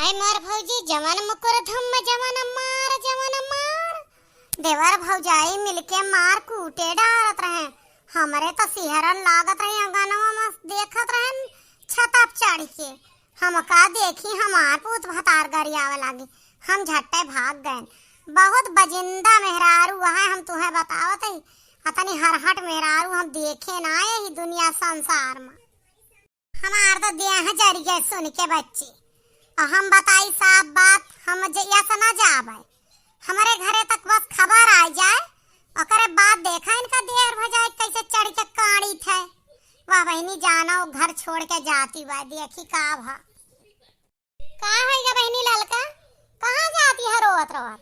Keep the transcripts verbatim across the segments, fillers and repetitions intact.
ऐ मोर भौजी, जवन मुकुर धुम, जवन मार, जवन मार। देवर भौजाई मिलके मार कूटे डारत रहे। हमरे तो सिहरन लागत रहे, अंगनवा में देखत रहन छता पे चढ़ के। हमका देखी हमार पूत भतार गरियावे लागे। हम झट्टे भाग गए। बहुत बजिंदा मेहरारू है, हम तुहे बतावत है। अतनी हरहट मेहरारू हम देखे ना आए ही दुनिया संसार में। हमार तो देह जरि गए सुन के बच्ची। और हम बताई साफ बात, हम ज-, यस ना जाबे। हमरे घरे तक बस खबर आ जाए, ओकरे बाद देखा इनका देवर भौजाई कैसे चढ़ के काढ़ी थे। वाह बहिनी, जानो घर छोड़ के जाती बा, देखी का भा। का होइगा बहिनी ललका, कहाँ जाती है रोवत रोवत?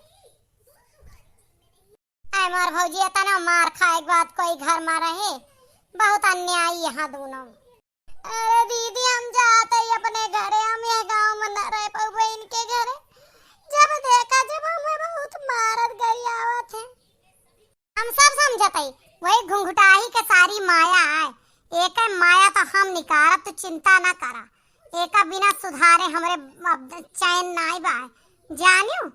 ऐ मोर भौजी, इतना मार खाए के बाद कोई घर में रहे, बहुत अन्यायी यहाँ दोनों। अरे दीदी, हम जात ही अपने घरे, हम यह गाँव में न रह पउबे इनके घरे। जब देखा, जब हमें बहुत मारत गरियावत है। हम सब समझत हई, वही घुंघटाही के सारी माया आय। एकर माया तो हम निकारब, तू चिंता ना करा। एका बिना सुधारे हमरे अब चैन नाई बा। जानियो,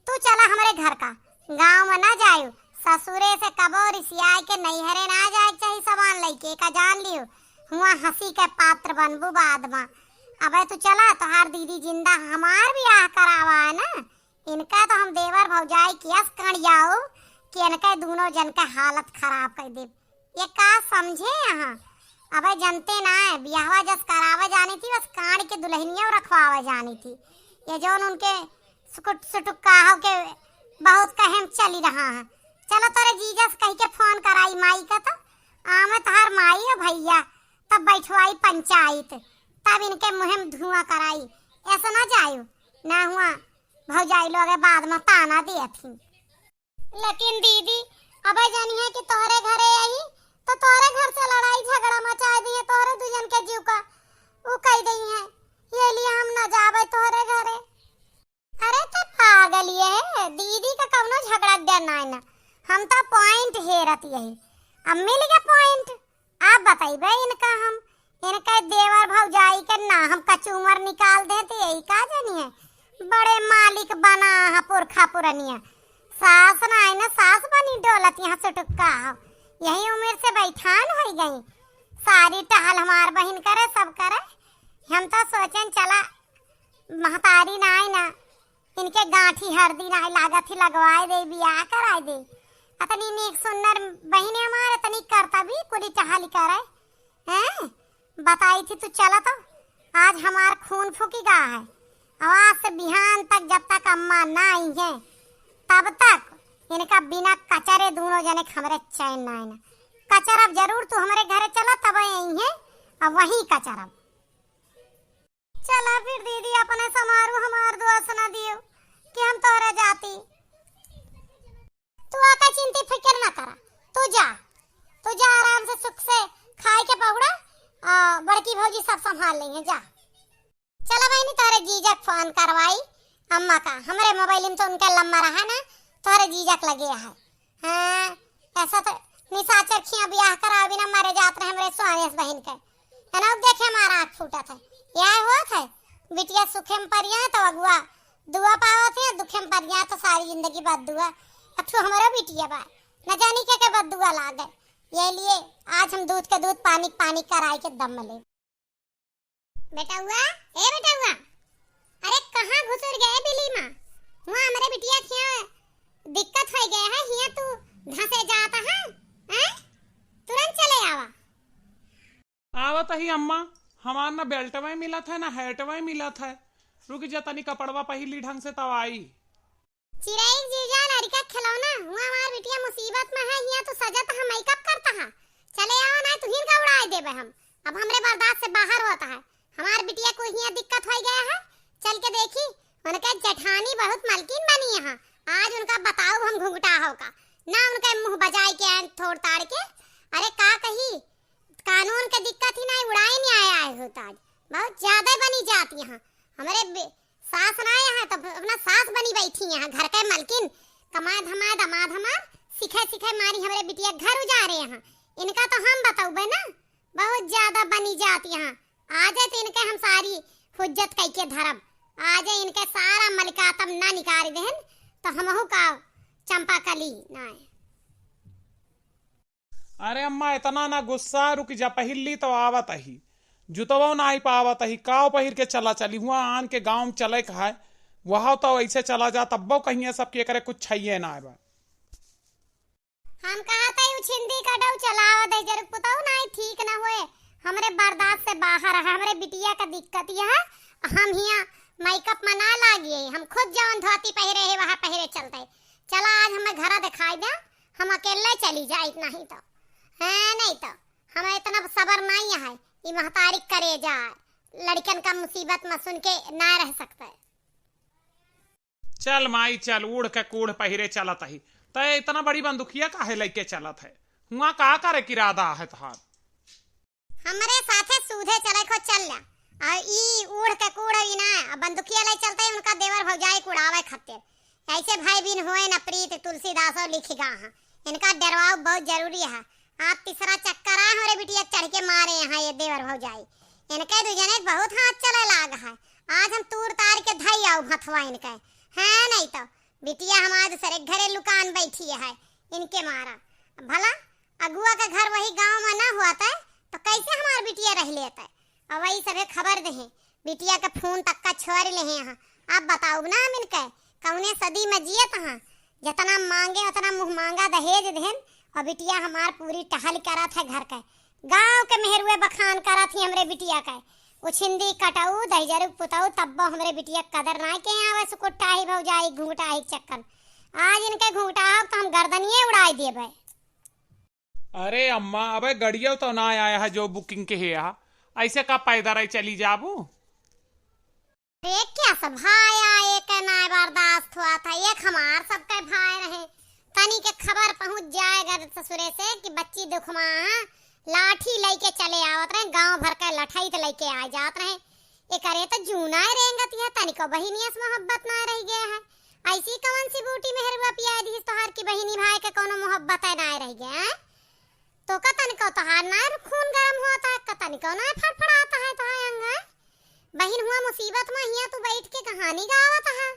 तू चला हमरे घर का, गाँव में ना जायु। ससुरे से कबो रिसियाए के नैहरे ना जाए के चाही सामान लइके, एका जान लियो। हुआ हंसी के पात्र बनबू बाद में। अबे तू चला, तोहार दीदी जिंदा हमार बियाह करावा है ना, इनका तो हम देवर भौजाई के यस कण जाओ कि इनके दोनों जन के हालत खराब कर देब। ये का समझे यहाँ? अबे जनते ना है, बियाहवा जस करावे जानी थी, बस कांड के दुल्हनिया रखवावे जानी थी। ये जौन उनके सुकुट सुटुक का हो के बहुत कहम चली रहा है। चलो तोरे जीजा से कह के फोन कराई माई का, तो आमे तोहार माई है भैया, तब बैठवाई पंचायत, तब इनके मुँह में धुआं कराई। ऐसा ना जायु, ना हुआ भौजाई लोग बाद में ताना दिया थी। लेकिन दीदी, अबे जानी है कि तोहरे घरे आई, तो तोहरे घर से लड़ाई झगड़ा मचा दी है, तोहरे दुजन के जीव का उ कह दी है, ये लिए हम न जाबे तोहरे घरे। अरे ते पागल ये है, दीदी का कौनो झगड़ा के डर ना है ना, हम तो point हेरत यही। अब मिल गया point, अब बतइबे इनका हम, इनके देवर भौजाई के ना हम कचूमर निकाल देते, यही का जानी है। बड़े मालिक बना है पुरखा पुरनिया। सास ना है ना, सास बनी डोलत यहाँ सुटुक्का हो। यही उम्र से बैठान होई गई। सारी टहल हमार बहिन करे, सब करे। हम तो सोचेन चला महतारी ना है ना, इनके गांठी हरदी नाई लागत ही, लगवाए दे, बियाह कराए दे। अतनी नीक सुन्नर बहिने हमार, अतनी करतबी कुली टहल करे। हैं? बताई थी तू चला तो, आज हमार खून फूकी गा है। अब आज से बिहान तक जब तक अम्मा ना आई हैं, तब तक इनका बिना कचरे दोनों जने के हमरे चैन ना आए ना। कचर अब जरूर तू हमरे घरे चला, तब आई हैं, अब वहीं कचर अब। चला फिर दीदी, अपने समारू हमार दोष न दियो कि हम तोहरा जाती। तू आका चिंती फिक्र ना करा, तू जा, तू जा आराम से सुख से खाए के पहुड़ा, आ, बड़की भौजी सब संभाल लेंगे, जा। चला बहिनी, तोहरे जीजा के फोन करवाई अम्मा का, हमरे मोबाइल में तो उनका लम्बा रहा ना, तोहरे जीजा के लगे है। हाँ, ऐसा तो निशाचर खिया बियाह करा बिना मरे जात रहे हमरे स्वामी बहिन के। है ना, अब देखे हमारा आँख फूटत है। यह होत है, बिटिया सुखे में परिया है तो अगुआ दुआ पावत है, दुखे में परिया है तो सारी जिंदगी बद्दुआ। अब तो हमारा बिटिया बा, न जानी के, के बद्दुआ लागे। ये लिए आज हम दूध के दूध, पानी के पानी कराई के दम ले। बेटउआ, ए बेटउआ, अरे कहाँ घुसुर गए बिली माँ? हुआ हमरे बिटिया के हियाँ दिक्कत होइ गए है, हियाँ तू धंसे जात है, हैं? तुरंत चले आवा। आवत ही अम्मा, हमार ना बेल्टवा मिलत है, ना हैटवा मिलत है। रुक जा, तनी कपड़वा पहिर ली ढंग से, तब आई। चिरई जीजा लड़का खिलौना, हुआ हमार बिटिया मुसीबत में है, हियाँ तू सजत है, मेकअप करता है। चले आओ, ना तुहिन का उड़ाए देबे हम। अब हमरे बर्दाश्त से बाहर होता है। हमार बिटिया को हियाँ दिक्कत होइ गया है, चल के देखी, उनके जेठानी बहुत मलकिन बनी यहाँ। आज उनका बताओ हम घुंघटा हो का, ना उनके मुँह बजाए के आए थोड़ ताड़ के। अरे का कही, कानून के दिक्कत ही नहीं, उड़ाए नहीं आया है होता आज। बहुत ज्यादा बनी जात यहाँ। हमरे बे-, सास ना आया है तो अपना सास बनी बैठी यहाँ, घर के मलकिन। कमाए धमाए दमाद हमार सिखे सिखे मारी हमरे बिटिया घर उजारे यहाँ। इनका तो हम बतौबे ना, बहुत ज्यादा बनी जात यहाँ। आ जाए तो इनके हम सारी हुज्जत कई के धरब। आज इनके सारा मलिकातम ना निकारि देहन, तो हमहू का चंपा कली नाय। अरे अम्मा, इतना ना गुस्सा, रुकि जा, पहिर ली तो आवत अही। जुतवो नाहीं पावत अही, काव पहिर के चला चली हुआ, आन के गाँव में चले कहाए, वहाँ तो ऐसे चला जा, तब्बो कहिए सबके करे कुछ छइये नाय बा। हम कहत हई उ छिंदी कटऊ चलावत है, जरुक पुतऊ नाहीं ठीक न होए, हमरे बर्दाश्त से बाहर है, हमरे बिटिया का दिक्कत यह है, हम हियाँ मेकअप में ना लागिए, हम खुद जवन धोती पहिरे है वह पहिरे चलते। चला आज हमें घरा दिखाई दे, हम अकेले चली जाइत नाहीं तो, हैं नाहीं तो, हमें इतना सबर नाहीं है, ई महतारी करे जा, लड़कन का मुसीबत में सुन के ना रह सकते। चल माई चल, ओढ़ के कूढ़ पहिरे चलत ही। तय इतना बड़ी बंदुकिया काहे लइके चलत है? हुआं का करे के इरादा है तोहार? हमरे साथे सूधे चले को चल जा। और ई ओढ़ के कूढ़ ई ना, अब बंदुकिया ले चलते ही उनका देवर भौजाई के उड़ावे खातिर। ऐसे भाई बिन होए न प्रीत, तुलसीदासो लिखि गा हा। इनका डरवाव बहुत जरूरी है। आप तीसरा चक्कर आए हमरे बिटिया चढ़ के मारे यहाँ ये देवर भौजाई। इनके दू जने बहुत हाथ चले लाग है। आज हम तूर तार के धई आऊ हथवा इनके। हैं नहीं तो बिटिया हमार दूसरे घरे लुकान बैठी है इनके मारा। भला अगुआ के घर वही गाँव में ना हुआ तय तो कैसे हमार बिटिया रह लेत है? और वही सभे खबर देहे, बिटिया के फोन तक का छोड़ लेहे हैं। आप बताओ ना हम इनके कौने सदी में जियत हैं, जितना मांगे उतना मुँह मांगा दहेज देन, और बिटिया हमार पूरी टहल करत है घर के। गाँव के मेहरुए बखान करत ही हमरे बिटिया के। उछिंदी कटऊ, दहिजरू पुतऊ, तब्बो हमरे बिटिया के कदर नाय के आवे सुकुट्टाही भौजाई घुंघटाही चक्कन। आज इनके घुंघटाहब तो हम गर्दनिये उड़ाई देबे। अरे अम्मा, अबे गड़िया तो ना आया है जो booking के है, ऐसे का पैदल आई चली जाबू? अरे क्या सब भाई आए के ना बर्दाश्त हुआ था, एक हमार सबके भाई रहे, तनी के खबर पहुँच जाए अगर ससुरे से कि बच्ची दुखमा लाठी लइके चले आवत रहे, गाँव भर के लठैत लइके आ जात रहे। एकरे तो जूना रेंगत है, तनिको बहिनिया से मोहब्बत ना रह गया है। ऐसी कौन सी बूटी मेहरुआ पिया दी तोहार की बहिनी भाई के कोनो मोहब्बत है ना रह गया है? तो का तनिको तोहार ना खून गरम होता है, का तनिको ना फड़फड़ाता है तोहार अंग है? बहिन हुआ मुसीबत में हिया तू बैठ के कहानी गावत है।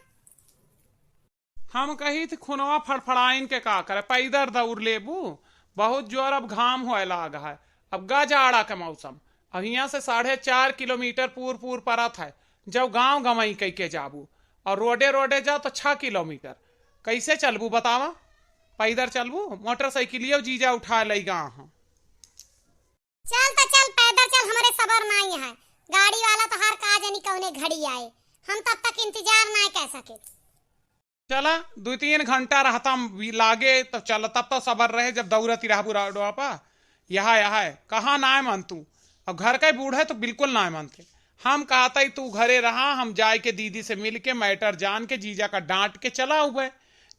हम कही थी खुनवा फड़फड़ाइन के का करे, पैदर दौड़ लेबू, बहुत जोर अब घाम होए लाग है, अब गा जाड़ा के मौसम, अब हियाँ से साढ़े चार किलोमीटर पूर पूर परत है, जब गाँव गंवई कई के जाबू और रोडे रोडे जाओ तो छः किलोमीटर, कैसे चलबू बतावा? पैदर चलबू? मोटरसाइकिलियो जीजा उठा लई गा हम। चल त चल, पैदल चल, हमरे सबर नाई है। गाड़ी वाला तोहार का जानी कौने घड़ी आए, हम तब तक इंतजार नाई कह सके। चला, दो तीन घंटा रहता हम भी लागे तब चल, तब तो सबर रहे जब दौड़ती रहबू रोडवा पा। यहाँ, यहाँ है, कहाँ नाय मन तू? अब घर के बूढ़े तो बिल्कुल नाय मनते। हम कहता ही तू घरे रहा, हम जाए के दीदी से मिल के मैटर जान के जीजा का डांट के चला उबे।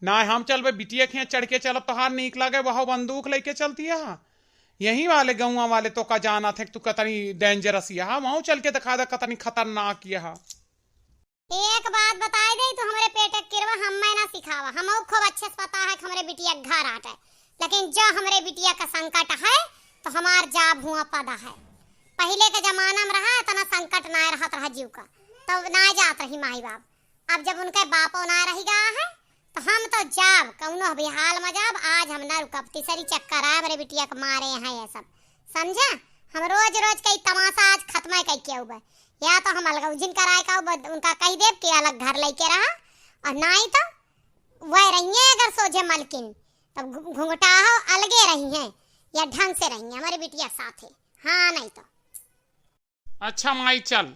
नाय हम चलबे, बिटिया के यहाँ चढ़ के चलब, तोहार नीक लागे, वह बंदूक लेके चलती है। यहीं वाले गौवा वाले तो का जानत है कि तू कतनी dangerous यहा, वहूँ चल के दिखा दे कतनी खतरनाक यहा। एक बात बताई दे, तू हमरे पेट के किरवा हम्मे ना सिखावा, हमहू खूब अच्छे से पता है कि हमरे बिटिया के घर आटे, लेकिन जो हमरे बिटिया का संकट है तो हमार जाब हुआ पदा है। पहिले के जमाना में रहा इतना संकट ना रहत रहा जीव का, तब ना जात रही माई बाप। अब जब उनके बापो ना रह गया है तो हम तो जाब, कौनो भी हाल में जाब। आज हम ना रुकब, तीसरी चक्कर आए हमरे बिटिया के मारे हैं ये सब, समझा? हम रोज रोज कई तमाशा आज खत्म है कई किया हुआ, या तो हम अलग उजिन कराए का उब-, उनका कह देब कि अलग घर लेके रहा, और ना ही तो वह रही है अगर सोझे मलकिन, तब घु-, घुंघटा हो अलगे रही हैं या ढंग से रही हैं हमरे बिटिया साथे। हाँ नहीं तो। अच्छा माई चल।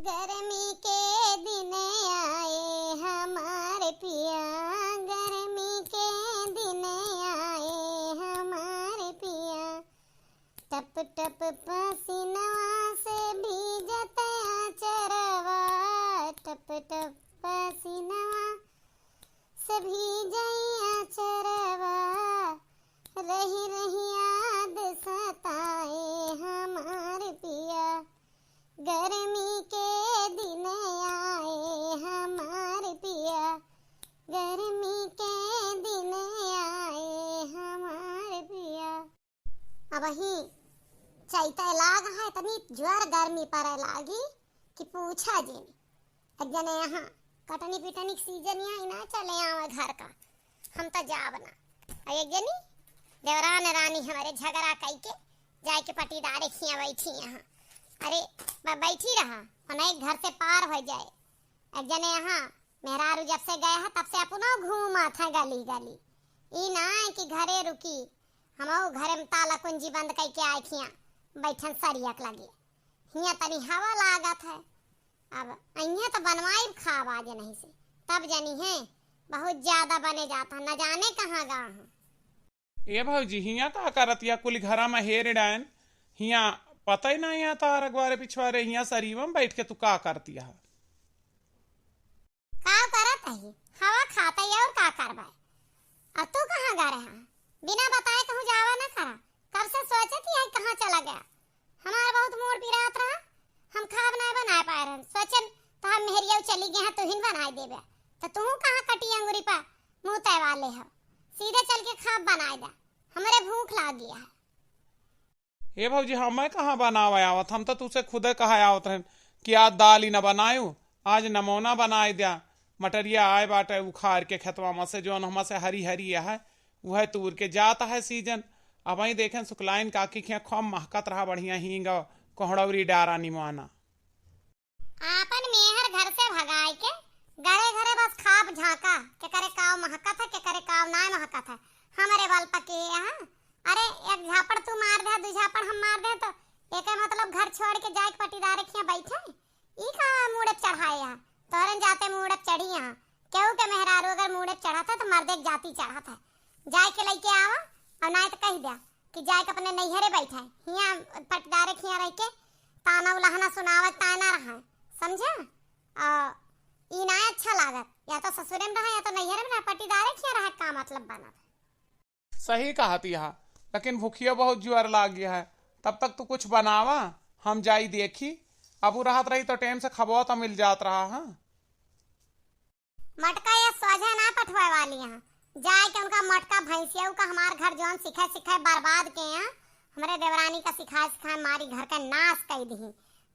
गर्मी के दिन आए हमार पिया, गर्मी के दिन आए हमार पिया, टप टप पसीनवा से भीजत अचरवा, टप टप पसीनवा से भीजै अचरवा, रही रही याद सताए हमार पिया, गर्मी के दिन आए हमार पिया, गर्मी के दिन आए हमार पिया। अबही चैते लाग है, तनी जोर गर्मी पड़े लागी। पूछा जिन। एक जने यहाँ कटनी पिटनी के सीजन यहाँ ही ना चले आवे घर का, हम तो जाब ना। और एक जनी देवरान रानी हमारे झगड़ा कई के जाए के पटीदारे खिया बैठी यहाँ। अरे ब-, बैठी रहा, उन्हें एक घर से पार हो जाए। एक जने यहाँ मेहरारू जब से गए हैं तब से अपनो घूमत है गली गली। ई ना है कि घरे रुकी, हम घरे में ताला कुंजी बंद कई के आए खिया बैठन सरियक लगे। हियाँ तनी हवा लागत है। अब अइहें तो बनवाइब खाब आज नहीं से, तब जनी है बहुत ज्यादा बने जात है, न जाने कहाँ गा है। ए भौजी, हियाँ का करतिया? कुल घरा में हेर डायन, हियाँ पता ही ना, हियाँ तार अगवारे पिछवारे, हियाँ सरीवा में बैठ के तू का करतिया है? का करत है? हवा खात है और का करबे? अब तू कहाँ गा रहा? बिना बताए कहूँ जावा ना करा। कब से सोचत ही है कहाँ चला गया। हमार बहुत मूड पिरात रहा, हम खाब नाय बनाए पाए रहन। सोचन तो हम मेहरिया चली गए हैं, तुहिन बनाए देबे। तो तू कहाँ कटी अंगुरी पा मुँह तय वाले हो, सीधे चल के खाब बनाए दा, हमरे भूख लाग गया है। ए भौजी, हमें कहाँ बनावे आवत, हम तो तुसे खुदे कहा आवत रहन कि आज दाल ही न बनायू, आज नमोना बनाए द्या। मटरिया आए बाटे उखाड़ के खेतवा में से, जौन हमा से हरी हरी है, उहे तूर के जात है सीजन। अब ही देखें सुकलाइन काकी खिया खूब महकत रहा बढ़िया हींग, कोहड़ौरी डारा निमोना। आपन मेहर घर से भगाए के घरे घरे बस खाब झांका, के करे काव महकत है, के करे काव नाय महकत है। हमरे बल पके यहाँ, अरे एक झापड़ तू मार दे, दू झापड़ हम मार दे, तो एके मतलब घर छोड़ के जाए के पटीदारे खिया बैठे? ई का मूड़े पे चढ़ाए यहाँ? तोहरन जाते मूड़े पे चढ़ी यहाँ। केहू के मेहरारू अगर मूड़े पे चढ़त है तो मर्दे के जाति चढ़त है। जाए के लइके आवा, और नाय तो कह द्या कि जाए के अपने नैहरे बैठे, हियाँ पटीदारे खिया रह के ताना उलाहना सुनावे ताय ना रहे, समझे? आ, ई ना अच्छा लागत, या तो ससुरे में रहे या तो नैहरे में रहे, पटीदारे खिया रहे का मतलब बनत। सही कहत यहा, लेकिन भुखिया बहुत जुआर लाग गया है। तब तक तू कुछ बनावा, हम जाई देखी। अब उ रहत रही तो टेम से खबवा तो मिल जात रहा है। मटका या सोझे ना पठवाए वाली यहाँ, जाए के उनका मटका भैंसिया का हमार घर जौन सिखाए सिखाए बर्बाद के यहाँ, हमरे देवरानी का सिखाए सिखाए मारी घर का नाश कई दिही।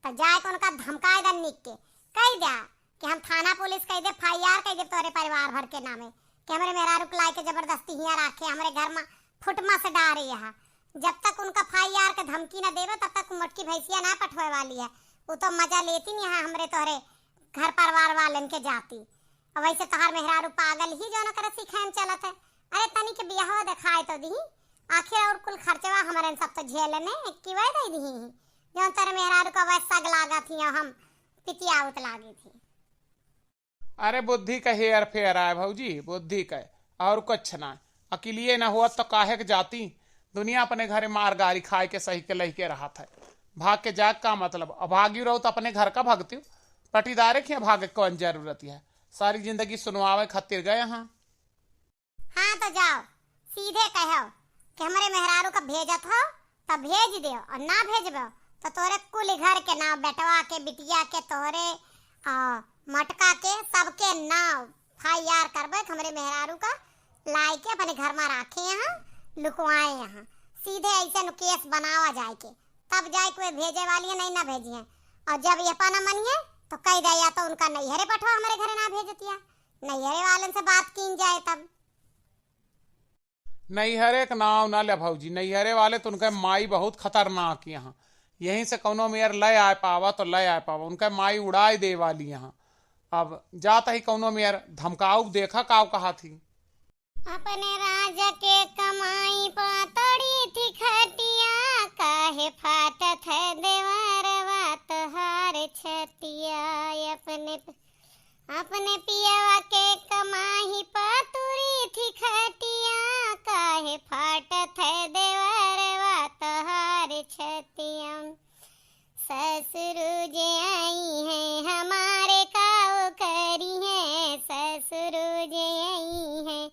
तो जाए के उनका धमकाए दा निक के, कह द्या कि हम थाना पुलिस कह दे, एफ आई आर कह दे तोरे परिवार भर के नामे कि हमरे मेहरारू के लाए के जबरदस्ती हियाँ राखे, हमरे घर में फुटमा से डारे यहाँ। जब तक उनका एफ आई आर के धमकी न देवे तब तक मोटकी भैंसिया ना पठवे वाली है। वो तो मजा लेती नहीं है हमरे तोहरे घर परिवार वालन के जाती। अब वैसे तोहार मेहरारू पागल ही जौन ओकरे सिखाए में चलत है। अरे तनी के बियाहवा देखाए तो दिही, आखिर और कुल खर्चवा हमरन सब तो झेलने कि वह दे दिही, जौन तोरे मेहरारू का वह सग लागत ही हम पितियावत लागे थी। अरे बुद्धि का हेर फेर आए भौजी, बुद्धि का, और कुछ ना। अकिलिए न होत तो काहे के जाती? दुनिया अपने घरे मार गारी खाए के सही के लही के रहत है। भाग के जाए का मतलब? अब भागी रहो तो अपने घर का भगती, पटीदारे के भागे के कौन जरूरत है? सारी जिंदगी सुनवावे खातिर गए हाँ। हाँ तो जाओ, सीधे कहो कि हमरे मेहरारू का भेजत हो तो भेज दो, और ना भेजबो तो तोरे कुल घर के नाव, बेटवा के, बिटिया के, तोरे, आ, मटका के, सबके नाव एफ आई आर करबे कि हमरे मेहरारू का लाए के अपने घर में राखे यहाँ, लुकवाए यहाँ। सीधे ऐसे नु केस बनावा जाए के, तब जाए के वे भेजे वाली है, नहीं ना भेजी है। और जब ये अपना मनिए तो कह दे या तो उनका नैहरे पठवा, हमरे घरे ना भेजतिया, नैहरे वालन से बात कीन जाए तब। नैहरे के नाव ना ले भौजी, नैहरे वाले तो उनके माई बहुत खतरनाक यहाँ, यहीं से कौनो मेयर ले आए पावा तो ले आए पावा, उनके माई उड़ाए दे वाली यहाँ। अब जात ही कौनो मेयर धमकाऊ, देखा काव कहा थी। अपने राजा के कमाई पातड़ी थी खटिया, काहे फाटत है देवरवा तोहार छतिया। अपने, अपने पियवा के कमाई पातड़ी थी खटिया, काहे फाटत है देवरवा तोहार छतिया। ससुरु जे आई हैं हमारे काऊ करी हैं, ससुरु जे आई हैं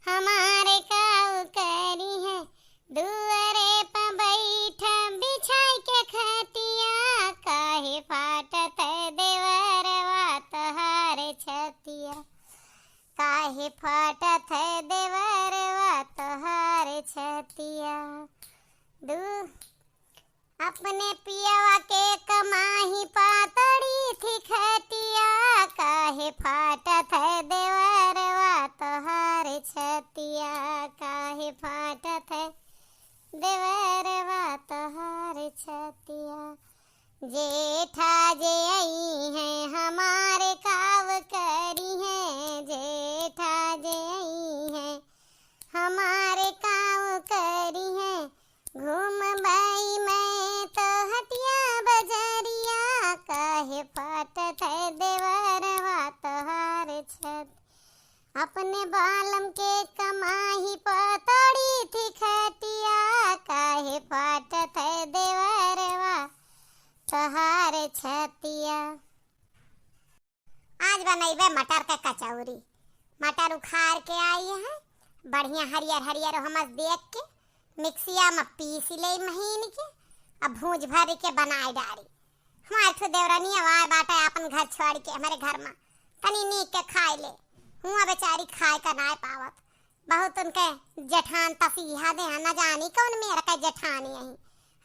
हमारे काऊ करी हैं। दुआरे प बैठ बिछाई के खटिया, काहे फाटत देवरवा तोहार छतिया, काहे फाटत देवरवा तोहार छतिया। दू अपने पियवा के कमाही पातड़ी फाटत है देवरवा तोहार छतिया, काहे फाटत है देवरवा तोहार छतिया। जेठा जे आई हैं हमारे काव करी हैं, जेठा जे आई हैं हमारे काव करी हैं। घूमबई मैं तो हटिया बजरिया, काहे फाटत है देवरवा तोहार छत। अपने बालम के कमाही प तोड़ी थी खटिया, काहे फाटत है देवरवा तोहार छतिया। आज बनइबे मटर के कचौरी। मटर उखार के आई है, बढ़िया हरियर हरियर हमस देख के मिक्सिया में पीस ले महीन के, अब भूज भर के बनाए डारी। हमार ठो देवरनिया आए बाटे आपन घर छोड़ के हमरे घर में, तनी नीक के खाए ले। हुआ बेचारी खाए का नाय पावत, बहुत उनके जेठान तसीहा दे, न जानी कौन मेर के जेठानी अही,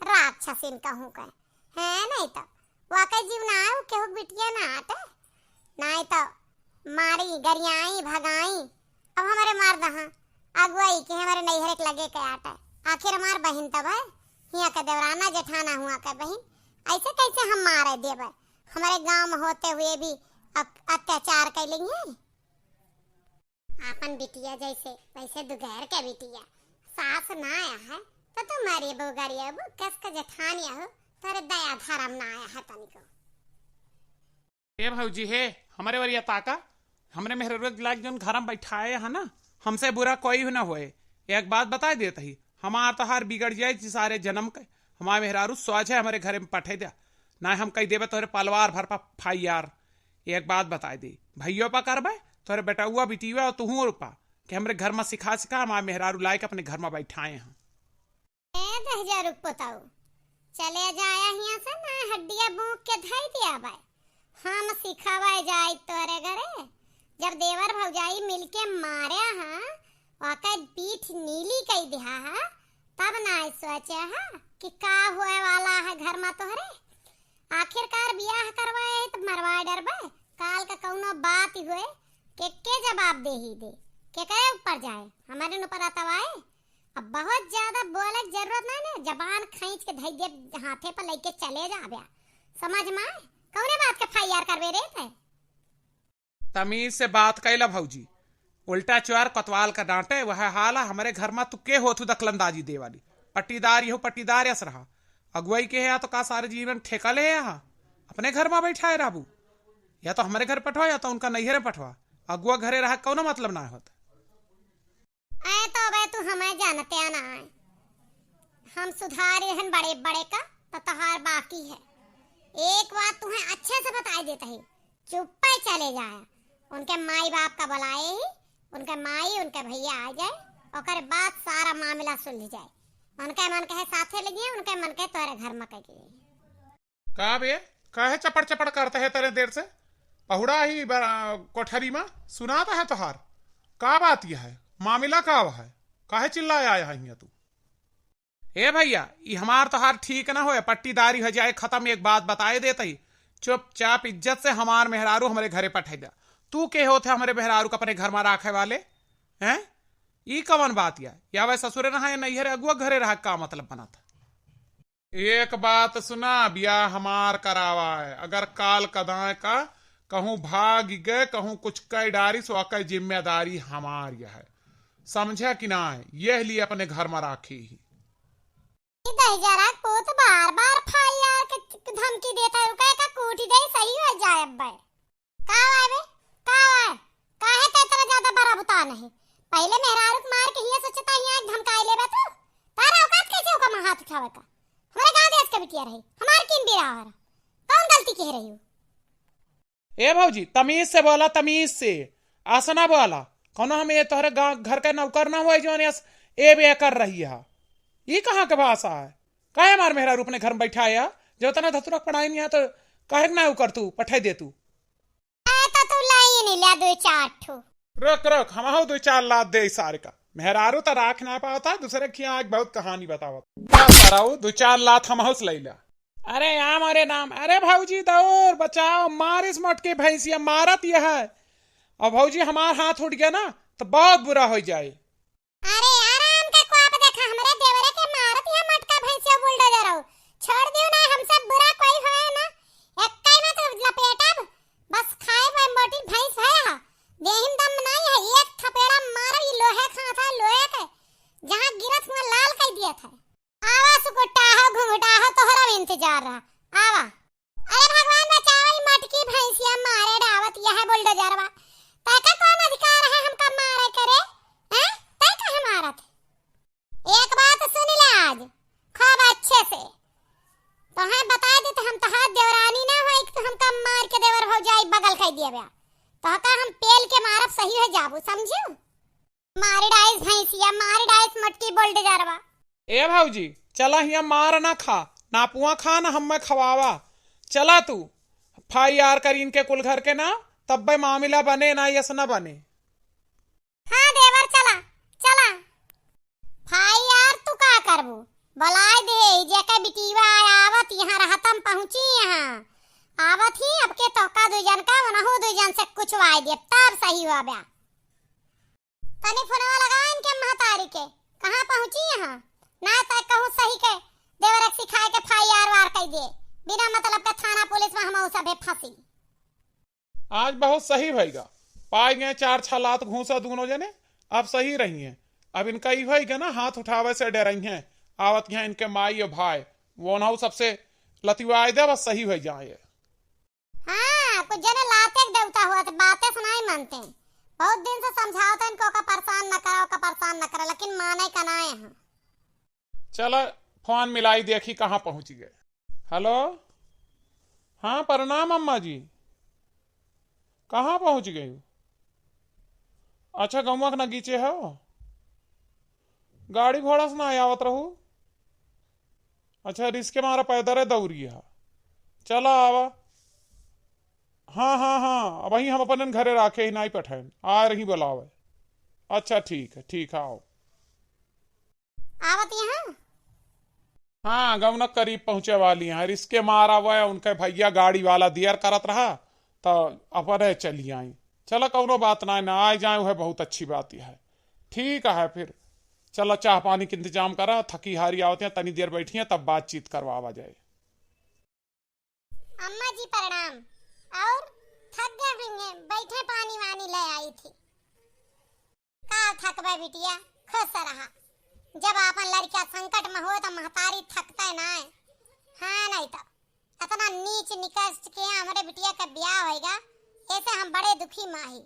राक्षसिन कहूँ के। हैं, नहीं तो वाकई जीव ना आए, केहू के बिटिया ना आटे, नहीं तो मारी, गरियाई, भगाई। अब हमरे मर्द हाँ अगुवाई के हमरे नैहरे के लगे के आटे, आखिर हमार बहिन तब है, हियाँ के देवराना जेठाना हुआ के बहिन, ऐसे कैसे हम मारे देबे? हमरे गाँव में होते हुए भी अक-, अत्याचार कैलेंगे। आपन बिटिया जैसे वैसे दुगैर के बिटिया, सास ना आया है तो तू मारी बहू गरिया बहू कस के जेठानी हो, तोरे दया धर्म ना आया है तनिको। ए भौजी हे, हमरे वरिया ताका, हमरे मेहररुआ के लाग जौन घर में बैठाए है ना, हमसे बुरा कोई ना होए। एक बात बताए देत ही, हमार तोहार बिगड़ जाए जी सारे जन्म के। हमार मेहरारू सोच है हमरे घरे में पठे द्या, ना हम कही देबे तोहरे पलवार भर पा फाई यार। एक बात बताए दे, भैयो पा करबे, तोहरे बेटउआ बिटिया और तुहू रूपा के हमरे घर में सिखा सिखा हमार मेहरारू लाए के अपने घर में बैठाए हैं। ए दहिजरू के पोताऊ, चले जाया हियां से ना, हड्डिया बूक के धई दिया बाय। हम सिखावे जाई तोरे घरे। जब देवर भौजाई मिलके मारे हाँ, ओकर पीठ नीली कई दिहा हा, तब ना सोचे हा कि का होए वाला है घर में तोहरे। आखिरकार बियाह करवाए है तो मरवा डरबे, काल का कौनो बात हुए के के जवाब दे ही दे, के के ऊपर जाए, हमारे ऊपर अतवाए। अब बहुत ज्यादा बोले के जरूरत नहीं ना, जबान खींच के धई दे हाथे पर लेके चले जाबे। समझ में आए? कौने बात के फायर करबे रे ते? तमीज से बात कैला भौजी, उल्टा चोर कोतवाल का डांटे, वह हाल है हमरे घर में। तू के होत हू दखलंदाजी दे वाली? पट्टीदार यहू पट्टीदार यस रहा, अगुवाई के है या तो का सारे जीवन ठेका ले है यहाँ? अपने घर में बैठाए रहबू, या तो हमरे घर पठवा या तो उनका नैहरे पठवा। अगुआ घरे रहा कौनो मतलब ना होत। ऐ तो बे तू हमें जानते ना आए। हम सुधारे हन बड़े बड़े का, तो तोहार बाकी है। एक बात तुहें अच्छे से बताई देत ही, चुप्पे चले जाए। उनके माई बाप का बुलाए ही, उनके माई, उनके भैया आ जाए, ओकर बाद सारा मामला सुलझ जाए। उनके मन कहे साथे ले जाए, उनके मन कहे तोरे घर में कह के जाए। का बे, काहे चपड़ चपड़ करत है तरे देर से? पहुड़ा ही बरा-, कोठरी में सुनात है तोहार। का बात यह है? मामला का है? काहे चिल्लाए आया है हियां तू? ए भैया, ई हमार तोहार ठीक ना होए, पट्टीदारी हो जाए खत्म। एक बात बताए देत ही, चुपचाप इज्जत से हमार मेहरारू हमरे घरे पठे द्या। तू के होत है हमरे मेहरारू के अपने घर में राखे वाले? हैं? ई कवन बात या? या वह ससुरे रहा या नैहरे अगुआ घरे रहा, का मतलब बनत है? एक बात सुना, बियाह हमार करावा है। अगर काल कदाए का कहूँ भाग गए, कहूँ कुछ कह डारी, सो ओकर जिम्मेदारी हमार यह है। समझे कि ना है? यह लिए अपने घर में राखी ही। ई दहिजरा पूत बार बार फायर के धमकी देता है, रुका का कूटी दे, सही हो जाए अब। का आवे? का आवे? काहे ते इतना ज्यादा बड़ा बुता नहीं? पहले मेहरारू के मार के हिया सोचता हिया धमकाए लेबे तू? तारा औकात कैसे होगा माँ हाथ उठावे का? हमारे गांव देश के बिटिया रही, हमार किन बिरा हरा? कौन गलती कह रही हो? ए भौजी, तमीज से बोला, तमीज से। आसना बोला, कौनो हम ये तोहरे गांव घर के नौकर ना हुए जो अस ए बे कर रही है। ई कहाँ के भाषा है? काहे हमार मेहरारू अपने घर में बैठाया? जो तना धतुरा पढ़ाई नहीं है तो काहे के ना कर तू, पठाई दे तू। ए, तो तू लाई नहीं लिया दो चार ठो। रख, रख, हमहू दो चार लात दे सारे का। मेहरारू तो राख ना पावता, दूसरे के यहाँ आज बहुत कहानी बतावत। जा सराऊ, दो चार लात हमहू से लैला। अरे आम, अरे नाम, अरे भौजी दौर बचाओ, मारिस मोटकी भैंसिया मारत यह है। और भौजी हमार हाथ उठ गया ना तो बहुत बुरा हो जाए। अरे आराम का को आप देखा, हमरे देवरे के मारत यह मोटका भैंसिया बुलडोजर हो। छोड़ दियो ना, हमसे बुरा कोई होए ना, एक काई में तो लपेटब। बस खाए पाए मोटी भैंस है, देहिम दम नहीं है, एक थपेड़ा मारो, ये लोहे खात है, लोहे के, जहाँ गिरत हुआ लाल कर दिया था। आवा सुकुट्टा हो, घुंघटा हो, तोहरा भी इंतजार रहा। आवा। अरे भगवान बचाओ, ई मटकी भैंसिया मारे डावत यह बुलडोजरवा। तैका कौन अधिकार है हमका मारे करे? हैं? तै काहे मारत? एक बात सुन ले आज, खूब अच्छे से। तोहे बता दे तो हम तोहार देवरानी ना होई कि तू हमका मार के देवर भौजाई बगल कर दिया बा। तोहका हम पेल के मारब, सही हो जाबू, समझू? मारी डाइस भैंसिया, मारी डाइस मोटकी बुलडोजरवा। ए भौजी, चला हियाँ मार ना खा, ना पुआ खा ना हम्मे खवावा। चला तू, फाई आर करीन के कुल घर के ना, तब्बे मामिला बने ना यस ना बने। हाँ देवर, चला, चला। फाई आर तू का करबू? बोलाए दे, जेके बिटीवा आवत यहाँ रहतम पहुँची यहाँ। आवत ही अब के तोहका दू जन का, उनहू दू जन से कुछ वाई दे, तब सही हुआ बा। तनी फोनवा लगावा इनके महतारी के, कहाँ पहुँची यहाँ? ना तो कहूँ सही के देवरक सिखाए के फाई आर वार कई दे, बिना मतलब के थाना पुलिस में हम सभे फंसी। आज बहुत सही भइगा, पाई गए चार छह लात घूसा दोनों जने, अब सही रही हैं। अब इनका ई भइगा ना, हाथ उठावे से डरई हैं, आवत यहाँ इनके माई और भाई, वो ना सबसे लतिवाए दे, बस सही हो जाए। हाँ, कुछ जने लाते के देवता हुआ थे, बातें से नहीं मानते। बहुत दिन से समझावत हैं इनको, का परेशान न करा, का परेशान न करा, लेकिन माने का ना है। चला, फोन मिलाई, देखी कहाँ पहुँच गए। हेलो, हाँ, प्रणाम अम्मा जी। कहाँ पहुँच गई? अच्छा, गौवा के नगीचे हो? गाड़ी घोड़ा से ना आवत रहू? अच्छा, रिस्के मारा पैदल है दौरी है। चला आवा। हाँ, हाँ, हाँ, अबहीं हम अपन घरे राखे ही, नाई पठाएन, आ रही बुलावे। अच्छा, ठीक है, ठीक है, आओ। आवत यहाँ? हाँ, गौनक करीब पहुँचे वाली हैं। रिस्के मारा हुआ है, उनके भैया गाड़ी वाला दियर करत रहा, तो अपने चली आई। चला, कौनो बात ना, ना आए जाए, वह बहुत अच्छी बात है। ठीक है फिर, चला, चाह पानी के इंतजाम करा, थकी हारी आवत हैं, तनी देर बैठी हैं, तब बातचीत करवावा जाए। अम्मा जी प्रणाम। और थक गए होंगे, बैठे, पानी वानी ले आई थी। का थकबे बिटिया, खुश रहा। जब आपन लड़का संकट में हो तो महतारी थकते ना है। हाँ, नहीं तो इतना नीच निकष्ट के हमरे बिटिया का ब्याह होएगा, ऐसे हम बड़े दुखी माही।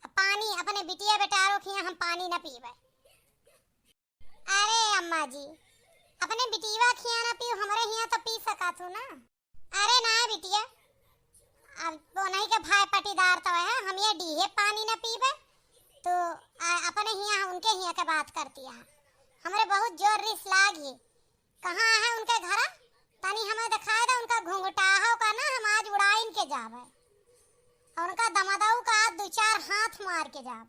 अब पानी अपने बिटिया बेटारों के यहाँ हम पानी न पीबे। अरे अम्मा जी, अपने बिटिया खिया ना पीऊ, हमरे हिया तो पी सका तू ना। अरे ना बिटिया, अब वो नहीं के भाई पटीदार तो है, हम ये डीहे पानी ना पीबे, तो आ, अपने हिया उनके हिया के बात करती है। हमरे बहुत जोर रिस लाग ही। कहाँ है उनके घरा? तनी हमें दिखाए दे उनका घुंघटाहो का ना, हम आज उड़ाइन के जाबे। और उनका दमदऊ का आज दो चार हाथ मार के जाब।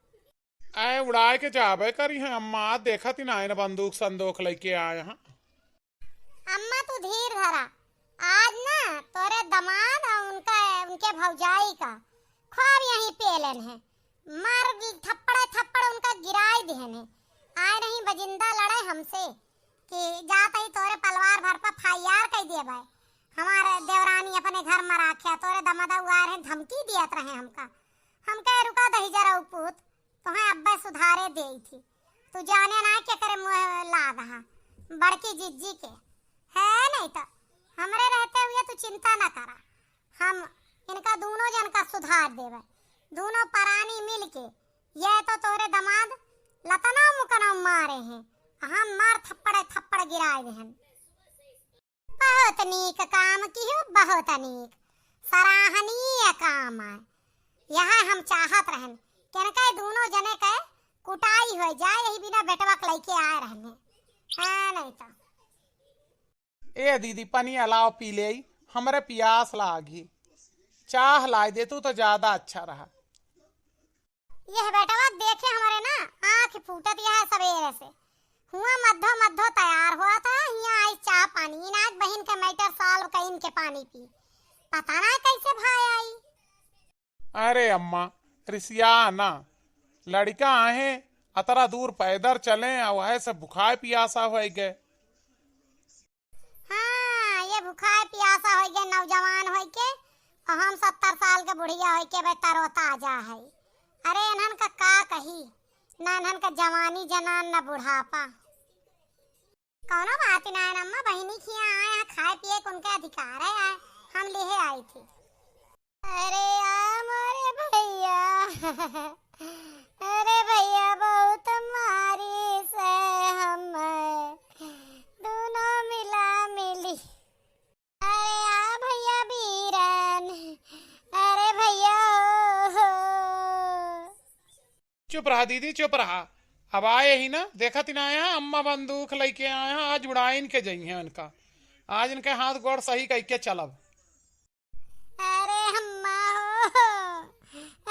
ऐ उड़ाए के जाबे करी हैं अम्मा, देखत ही ना है ना बंदूक संदूक लेके आए हैं। अम्मा तू धीर धरा, आज ना तोरे दमाद और उनका, उनके भौजाई का खूब यहीं पेलन है, मार थप्पड़े थप्पड़ उनका गिराई देहन है। आए नहीं बजिंदा लड़े हमसे कि जात ही तोरे पलवार भर पर फायर कई देबे। हमारे देवरानी अपने घर में राखे, तोरे दमदऊ आ रहे धमकी दियत रहे हमका। हमके रुका दही जरा पूत, तोहे अब्बे सुधारे देई थी। तू जाने ना के करे मुँह लाग हा, बड़की जिज्जी के। है नहीं तो हमरे रहते हुए तू चिंता ना करा, हम इनका दोनों जन का सुधार देवे। दोनों परानी मिल के ये तो तोरे दमाद लतना मुकना मारे हैं, हम मार थप्पड़े थप्पड़ गिराए हैं। बहुत नीक काम किहो, बहुत नीक, सराहनीय काम है। यह हम चाहत रहन कि इनके दोनों जने के कुटाई हो जाए, यही बिना बेटवा के लेके आए रहने। हाँ, नहीं तो। ए दीदी, पनिया लाओ पी ले, हमरे पियास लागी। चाह लाई दे तू तो ज्यादा अच्छा रहा। यह बेटवा देखे हमरे ना आँख फूटत यह सवेरे से। हुआ मध्यो मध्यो तैयार होत है, हियाँ आई चाह पानी, इनाज बहिन के matter solve कइन के पानी पी। पता ना कैसे भाई आई। अरे अम्मा, रिसिया ना, लड़िका आहे, अतरा दूर पैदर चले, अउ ऐसे भुखाए पियासा होइ गए। हाँ, ये भुखाए पियासा होइ गए, नौजवान होइ के, अउ हम सत्तर साल के बुढ़िया होइ के बे तरोताजा है। अरे इन्हन का का कही, ना इन्हन का जवानी जनान, ना बुढ़ापा। कौनो बात ना है अम्मा, बहिनी खिया आए हैं, खाए पिए के उनके अधिकार है, आए, हम लिहे आई थी। अरे आ मोरे भैया, अरे भैया बहुत मारी से हम दोनों मिला मिली। अरे आ भैया बीरन, अरे भैया हो, हो। चुप रहा दीदी, चुप रहा। अब आए ही ना, देखत ही ना आया, अम्मा बंदूक लइके आया, आज उड़ाइन के जइहें उनका। आज इनके हाथ गोड़ सही कइके चलब। अरे अम्मा हो,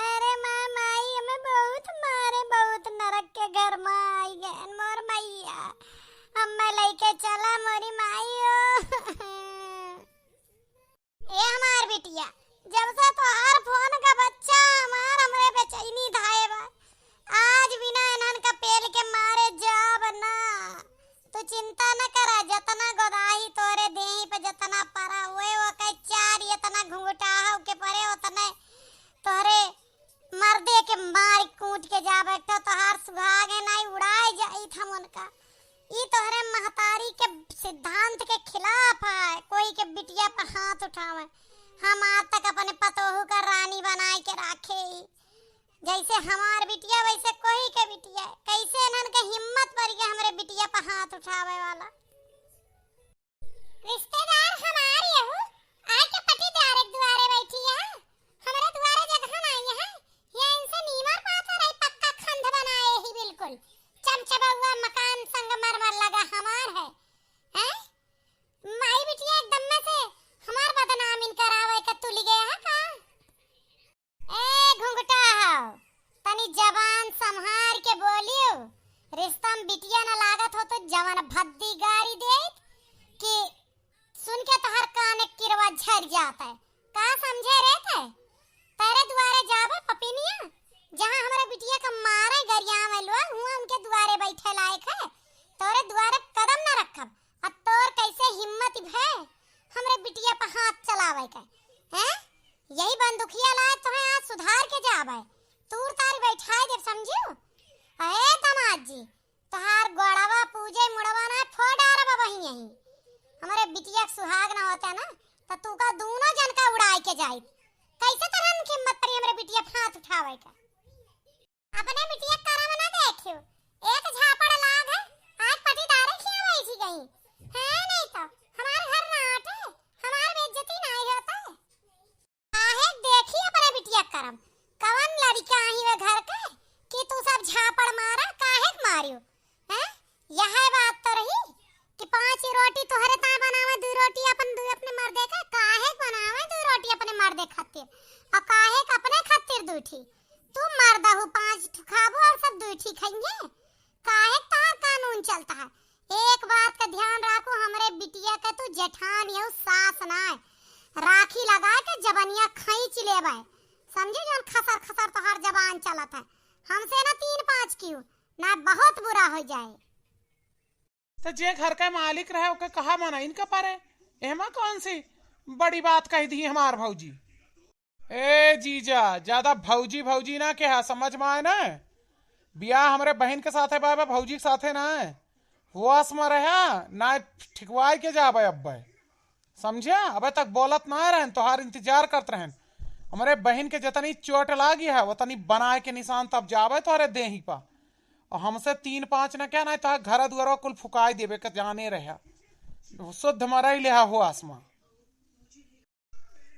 अरे माँ, माई हमें बहुत मारे, बहुत नरक के घर में आई गए मोर मैया। अम्मा लइके चला मोरी माई हो। ए हमार बिटिया, जब से तोहार फोन का बच्चा हमार हमरे बेचैनी धाए बा, आज बिना इन्हन का पेल के मारे जाब ना। तू चिंता न करा, जतना गोदाही तोरे देही पे जतना परा हुए, वो कई चार इतना घुंघटा हो के परे, उतने तोहरे मर्दे के मार कूट के जाब। एक ठो तोहार सुहाग है, नाई उड़ाए जाइत हम उनका। ई तोहरे महतारी के सिद्धांत के खिलाफ है, कोई के बिटिया पर हाथ उठावे। हम आज तक अपने पतोहू का रानी बनाए के राखे ही। जैसे हमार बिटिया वैसे कोई के बिटिया। कैसे इन्हन के हिम्मत पड़ गया हमरे बिटिया पर हाथ उठावे वाला? रिश्तेदार हमार यहू आके पटीदार के दुआरे बैठी है, हमरे दुआरे जगह नाई है, ये इनसे नीमर पाथर है, पक्का खंध बनाए ही बिल्कुल, चमचबउआ मकान संगमरमर लगा हमार है, हैं? माई बिटिया एकदम में से हमार बदनाम इन करावे के तुली गया है का? ए घुंघटा हो, तनी जबान संभार के बोलियो। रिश्ता में बिटिया न लागत हो तो जवन भद्दी गारी देत कि सुन के तोहर कान के किरवा झर जात है। का समझे रे ते? तेरे दुआरे जाबे पपिनिया, जहाँ हमरे बिटिया के मारे गरिया में लोग हुआ उनके दुआरे बैठे लायक है, तोरे दुआरे कदम न रखब। अब तोर कैसे हिम्मत भे हमरे बिटिया पर हाथ चलावे के, हैं? यही बंदुकिया लाए तोहे आज सुधार के जाबे, तूर तार बैठाए देब, समझियो? अहे दामाद जी, तोहार गोड़वा पूजे मुड़वा ना फोड़ डारब बहिन यही। हमरे बिटिया के सुहाग ना होता ना, त तू का दूनो जन का उड़ाए के जाइत। कैसे तरहन के हिम्मत परी हमरे बिटिया पे हाथ उठावे का? अपने बिटिया करम ना देखियो, एक झापड़ लाग है, आज पटीदारे खिया बैठी गई है, नहीं तो हमार घर ना आटे, हमार बेइज्जती ना होता। काहे देखी अपने बिटिया करम, कवन लड़िका आही वे घर के कि तू सब झापड़ मारा, काहे के मारियो? हैं? यह बात तो रही कि पांच रोटी तोहरे ताए बनावे, दू रोटी अपन, दू अपने मर्दे के, काहे के बनावे दू रोटी अपने मर्दे खातिर, और काहे के अपने खातिर दू ठी? तू मर्द हो, पांच ठो खाबो और सब दू ठी खाएंगे, काहे के तोहार कानून चलता है? एक बात का ध्यान राखो, हमरे बिटिया के तू जेठान यहू सास ना है, राखी लगा के जबनिया खींच लेबे, समझे? जौन खसर खसर तोहार जबान चलत है, हमसे ना तीन पाँच कियो, ना बहुत बुरा हो जाए। तो जे घर का मालिक रहे ओके कहा मना इनका परे, एमा कौन सी बड़ी बात कह दी हमार भौजी। ए जीजा, ज्यादा भौजी भौजी ना कहा, समझ में आए ना? बियाह हमरे बहिन के साथे बाबा, भौजी के साथे ना है। होश में रहा, ना ठिकवाए के जाबे अब्बे। समझ्या? अबे तक बोलत ना रहन, तोहार इंतजार करत रहन। हमरे बहिन के जतनी चोट लागी है, वतनी बनाए के निशान तब जाबे तोहरे देही पा। और हमसे तीन पाँच न क्या, ना तोहार घर दुआरो कुल फुकाए देबे के जाने रहा। शुद्ध मराई लेहा होश में।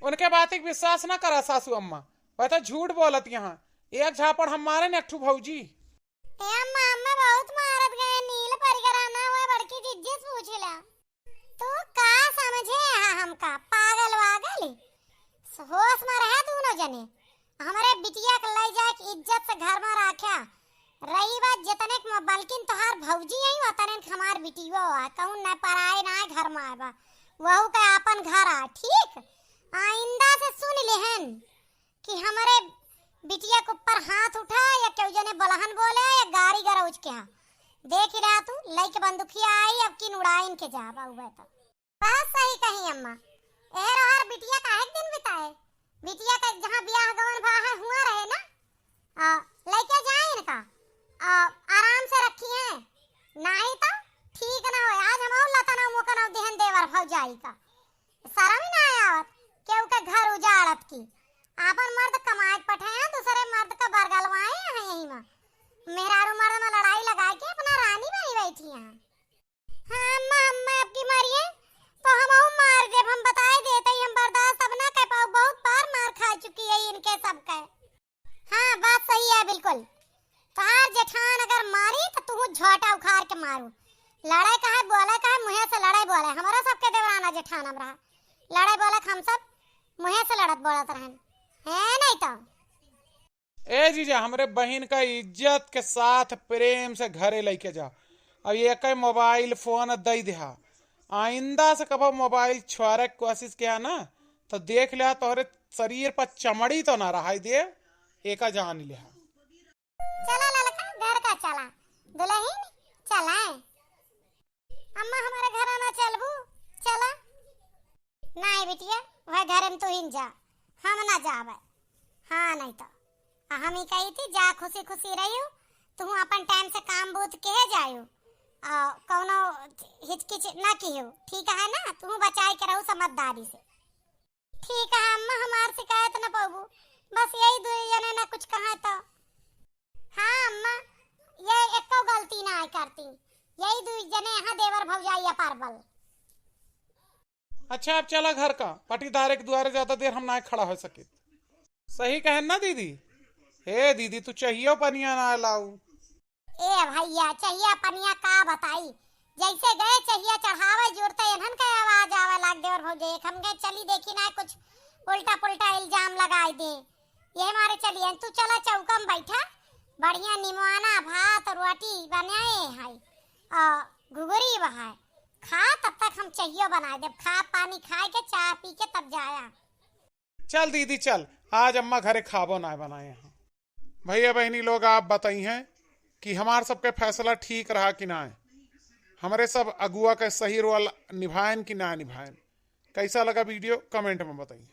उनके बात के विश्वास ना करा सासू अम्मा, वह तो झूठ बोलत यहाँ। एक झापड़ हम मारे न एक ठू भौजी। ए अम्मा, अम्मा बहुत मारत गए, नील परिगरा ना हुए, बड़की जिज्जी से पूछ ला। तू का समझे यहाँ हमका, पागल वागल? होश में रहे दोनों जने, हमरे बिटिया के ले जाए के इज्जत से घर में राख्या, रही बात जितने क म-, बल्किन तोहार भौजी आई, वतने क हमार बिटियो आ, कहूँ न पराए ना घर में आए बा, वहू के आपन घर आ, ठीक? आइंदा से सुन लेहन कि हमरे बिटिया के ऊपर हाथ उठा या केहू जने बलहन बोले या गारी गरौज के हा। देख रहा तू, लइके बंदुकिया आई, अब किन उड़ाइन के जा बा उबे तो। बहुत सही कही अम्मा। एह रहर बिटिया काहे के दिन बिताए? बिटिया के जहाँ बियाह गवन भा है, हुआ रहे ना। आ, लइके जाए इनका। आ, आराम से रखी हैं। नाही तो ठीक ना होए। आज हम और लतनौ मुकनौ दिहन देवर भौजाई का। शरम ही ना आवत, केहू के घर उजाड़त की। आपन मर्द कमाए के पठाए हैं, दूसरे मर्द का बरगलवाए हैं यही में। मेहरारू मर्द में लड़ाई लगाए के अपना रानी बनी बैठी हैं। हाँ अम्मा, अम्मा अबकी मारिए तो हमहू मार देब, हम बताए देत हई, हम बर्दाश्त अब ना कर पाऊ, बहुत बार मार खा चुकी है इनके सबके। हाँ, बात सही है बिल्कुल। तोहार जेठान अगर मारी तो तू झोटा उखाड़ के मारू। लड़े का है, बोले का है, मुँहे से लड़े बोले। हमारा सबके देवराना जेठान हम रहा, लड़े बोले हम सब मुँहे से लड़त बोलत रहन, है नहीं तो। ए जीजा, हमरे बहिन का इज्जत के साथ प्रेम से घरे लइके जा। अब ये कई मोबाइल फोन दई देहा, आइंदा से कबो मोबाइल छुआरे के कोशिश किया ना, तो देख लिहा तोहरे शरीर पर चमड़ी तो ना रहाई दे, एका जान लिहा। चला ललका, घर का चला, दुल्हन चला। अम्मा, हमारे घर ना चलबू? चला। नाहीं बिटिया, वह घर में तू ही जा, हम ना जाबे। हाँ, नहीं तो। आ हम ही कही थी, जा खुशी खुशी रहियो, तू अपन टाइम से काम बूत के जायो, आ कौनो हिचकिच ना कियो, ठीक है ना? तू बचाए के रहू समझदारी से। ठीक है अम्मा, हमार शिकायत न पाबू, बस यही दुई जने ना कुछ कहा तो। हाँ अम्मा, ये एको गलती ना करती, यही दुई जने यहाँ देवर भौजाई अपार बल। अच्छा, अब चला घर का, पटीदारे के दुआरे ज्यादा देर हम ना खड़ा हो सकित। सही कहन ना दीदी? हे दीदी, तू चाहियो पनिया ना लाऊ। ए भैया, चाहिया पनिया का बताई, जैसे गए चाहिया चढ़ावे जुरते इन्हन के आवाज आवे लाग देवर भौजी, एक हम गए चली देखी ना कुछ उल्टा पुल्टा इल्जाम लगाई दे। ये हमारे चलिए, तू चला चौका में बैठा, बढ़िया निमवाना भात रोटी बनाए है और घुघरी बहाए, खा, तब तक हम चाहियो बनाए देब, खा पानी खाए के चाय पी के तब जाया। चल दीदी चल, आज अम्मा घरे खाबो ना बनाए हैं। भैया बहिनी लोग, आप बताई हैं कि हमार सबके फैसला ठीक रहा कि ना? हमरे सब अगुआ के सही रोल निभाएन कि ना निभाएन? कैसा लगा वीडियो, कमेंट में बताइए।